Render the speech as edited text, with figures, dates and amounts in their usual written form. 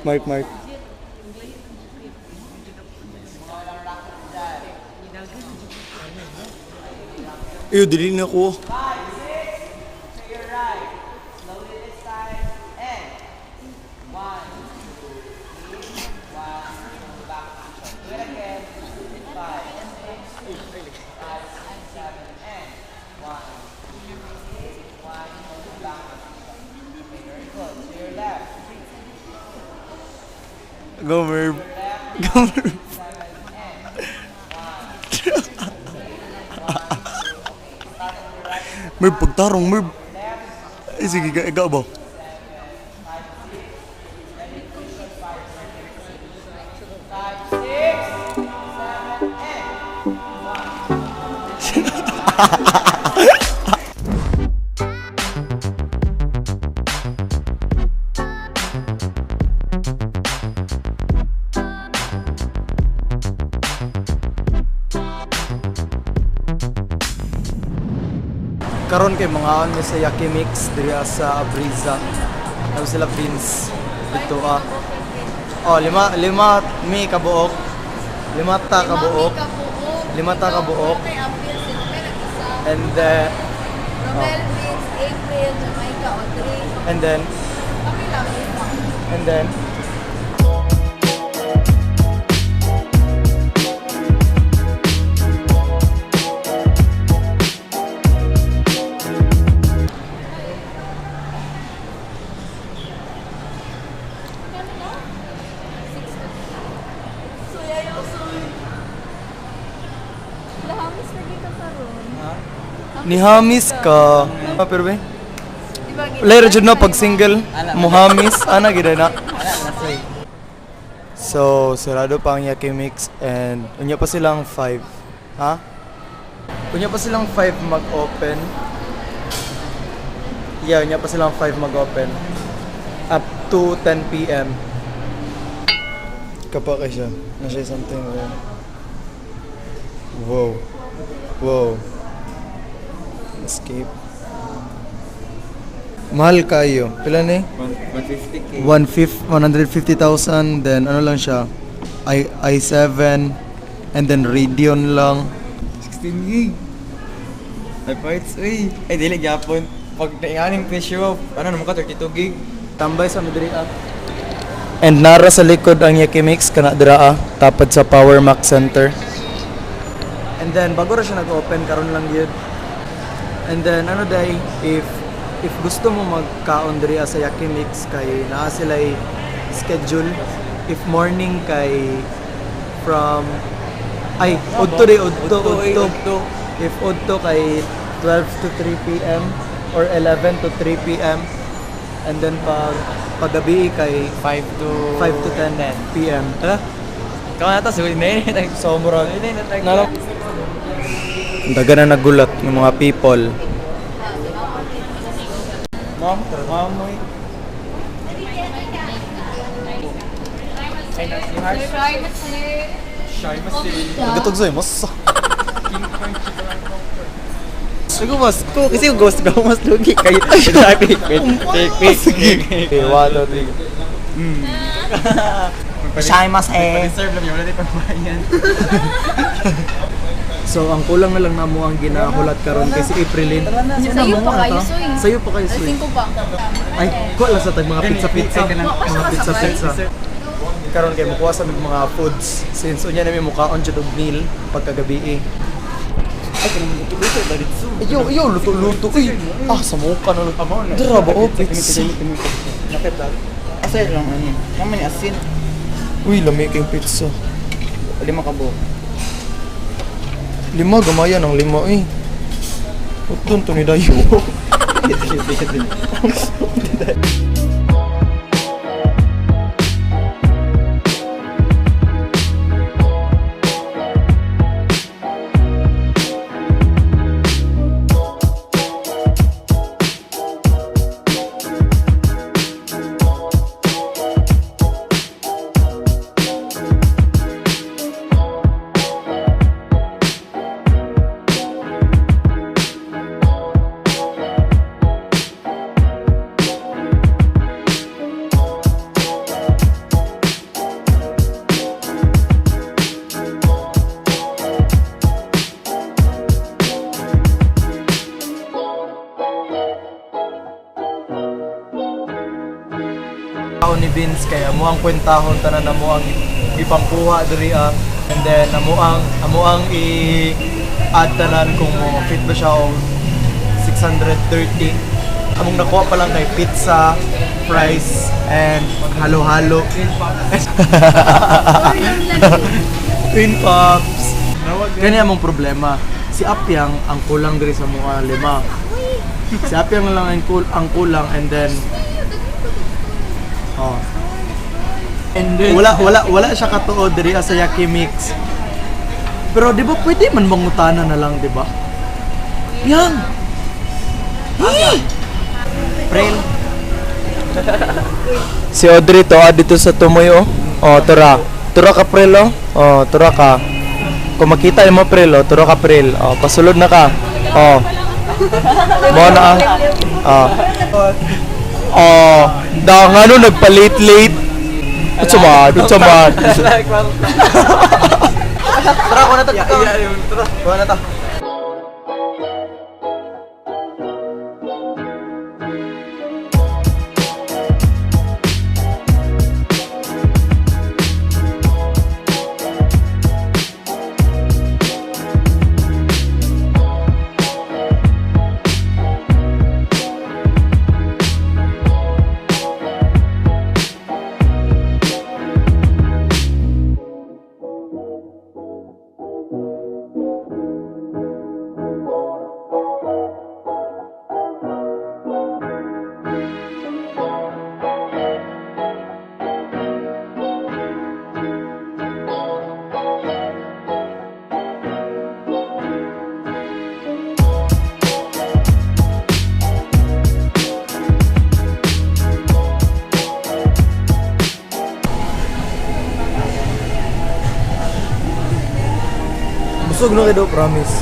Mark, Mark. Iyo, dili na ko. 5, 6, to your right. Slowly this time, and 1, 2, 3, 1, 2, back position. Do it again. In 5, 6, 5, 7, and 1, 2, 3, 1, 2, back position. Okay, very good. To your left. Go, Merv. Go, Merv. 7, and 1, 2, 3, 1, 2. Okay, start on your right. Merv, pagtarong, Merv. Ay, sige, ikaw ba? 5, 6, 7, and Karon kay mga on sa Yaki Mix diri sa Abriza. Ano sila Vince dito ah. Oh, lima lima mi kabuok. Lima ta kabuok. Lima ta kabuok. And then Romel, Vince, April, Jamaica, Audrey. and then Kami lang, lima. and then Kano na? 6. Soy, ayaw, soy. Lahamis na dito karon. Nihamis ka. Ah, pero be. Diba, Later jud no pag single, muhamis ana gid na. So, sarado pa ang Yaki Mix and unya pa silang 5. Ha? Unya pa silang 5 mag-open. Yeah, unya pa silang 5 mag-open. Up to 10 p.m. Kapa kay siya. Na siya something there. Whoa. Whoa. Escape. Mahal kayo. Pila ni? 150K. 150,000, then ano lang siya, i7 and then Radeon lang. 16 gig. Ay, parts, uy. Ay, dili, gyapon. Pag nainganing presyo, ano naman ka, 32 gig. Tambay sa Madrid ah. And nara sa likod ang Yakimix kana dira ah, tapad sa Power Mac Center. And then bago ra siya nag-open karon lang gyud. And then ano day if gusto mo magkaon diri ah sa Yakimix kay naa sila'y schedule if morning kay from ay udto day udto Udto, eh, udto udto. if udto kay 12 to 3 p.m. or 11 to 3 p.m. and then pag paggabi kay 5 to 5 to 10 p.m. Hala? Ikaw na to, siguro na yun. So murag Hindi na Nalo. Daga na nagulat ng mga people. Ma'am, ma'am, uy. Ay, nasi harsh. Try na siya. Shy mas Gatog sa'yo, mas. Sige, mas ko. Kasi yung ghost ko, mas lugi kayo. Wait, wait, wait. Sige. Okay, 1, 2, 3. Shy mas eh. Reserve lang yun, wala din pambayan. So, ang kulang na lang namo ang ginahulat karon kay si Aprilin. Sayo pa kayo, soy. Sayo pa kayo, soy. Alas 5 pa. Ay, kuha lang sa tag mga pizza-pizza. Mga pizza-pizza. Karon kay mukuha sa mig mga foods since unya na mi mukaon jud og meal pagkagabi eh. Ay, kanang luto-luto, daritso. Ayo, ayo, luto-luto. Uy, ah, sa muka na luto. Dira ba, oh, pizza. Nakita. Asa lang ano? Naman ni asin. Uy, lami kayong pizza. O lima ka buok. Lima, gamayan ang lima eh. Utun to ni Dayo. Tao ni Vince kay amo ang kwentahon tanan, amo ang ipampuha diri ah. And then amo ang i add tanan kung mo fit ba siya og 630. Among nakuha pa lang kay pizza, fries and halo-halo. Twin Pops. Kani among problema. Si Apyang ang kulang diri sa mga lima. Si Apyang lang ang kulang and then, oh. And then, Wala siya katuod diri sa Yaki Mix. Pero di ba pwede man mangutana na lang, di ba? Yang. Hey! Prel. Si Audrey to ah, dito sa Tumoy oh. Oh, tura. Tura ka Prel oh. Oh, tura ka. Kung makita mo Prel oh, tura ka Prel. Oh, pasulod na ka. Oh. Mo na ah. Oh. Oh, da nga no nagpa-late late. Unsa man? Unsa man? Tara, kuha na ta. Tara, kuha na ta. Busog na kayo, promise.